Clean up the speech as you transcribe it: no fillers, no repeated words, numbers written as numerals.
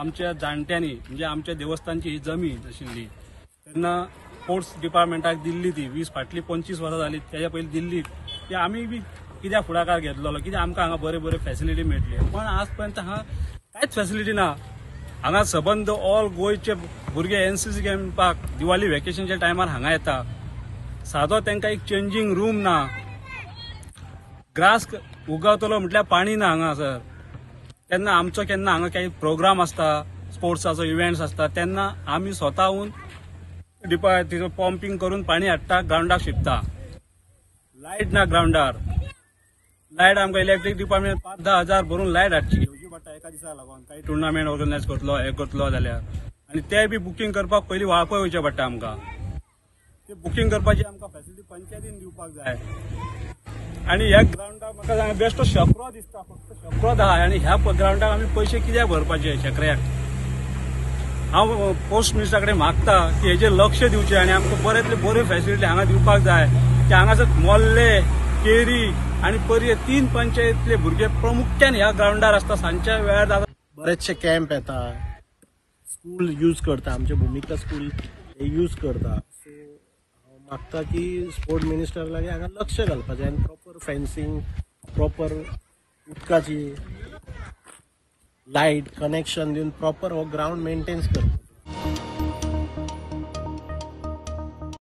आमच्या जाणट्यांनी म्हणजे आमच्या देवस्थानची ही जमीन आशिल्ली तेन्ना स्पोर्ट्स डिपार्टमेंटाक दिल्ली ती 20 फाटली 25 वर्सां जाली तेज्या पयलीं दिल्ली ती आमी बी कित्याक फुडाकार घेतलेलो कित्याक आमकां हांगा बरे बरे फॅसिलिटी मेळटली, पण आज पर्यंत हांगा कांयच फॅसिलिटी ना. हांगा सबंद ऑल गोंयचे भुरगे एनसीसी कॅम्पाक दिवाळी वेकेशनच्या टायमार हांगा येता. सादो तांकां एक चेंजींग रूम ना, ग्रास उगवतलो म्हटल्यार पाणी ना हांगासर. तेन्ना आमचो केन्ना हांगा काही प्रोग्राम आसता, स्पोर्ट्साचो इव्हेंट्स आसता तेन्ना आमी स्वताहून तिचो पंपींग करून पाणी हाडटा, ग्रावंडाक शिंपता. लायट ना ग्रावंडार, लायट आमकां इलेक्ट्रीक डिपार्टमेंट 5-10 हजार भरून लायट हाडची घेवची पडटा एका दिसा लागून. काही टुर्नामेंट ऑर्गनायज करतलो हें करतलो जाल्यार, आनी ते बी बुकींग करपाक पयलीं वाळपय वयचें पडटा आमकां. ते बुकींग करपाची आमकां फॅसिलिटी पंचायतीन दिवपाक जाय. आनी ह्या ग्रावंडाक म्हाका सांग बेश्टो शेंकरो दिसता, फक्त शेंकरो आहा आनी ह्या ग्रावंडाक आमी पयशे कित्याक भरपाचे शेंकऱ्याक? हांव पोस्ट मिनिस्टरा कडेन मागता की हेजेर लक्ष दिवचें आनी आमकां बऱ्यांतले बऱ्यो फॅसिलिटी हांगा दिवपाक जाय. की हांगासर मोल्ले, केरी आनी पर्ये 3 पंचायतींतले भुरगे प्रामुख्यान ह्या ग्रावंडार आसता सांजच्या वेळार. बरेचशे कॅम्प येता, स्कूल यूज करता, आमचे भुमिका स्कूल हे यूज करता. सो हांव मागता की स्पोर्ट मिनिस्टर लागीं हांगा लक्ष घालपाचें आनी प्रॉपर फेन्सिंग, प्रॉपर उदकाची लायट कनेक्शन दिवन प्रॉपर हो ग्रावंड मेंटेन्स करता.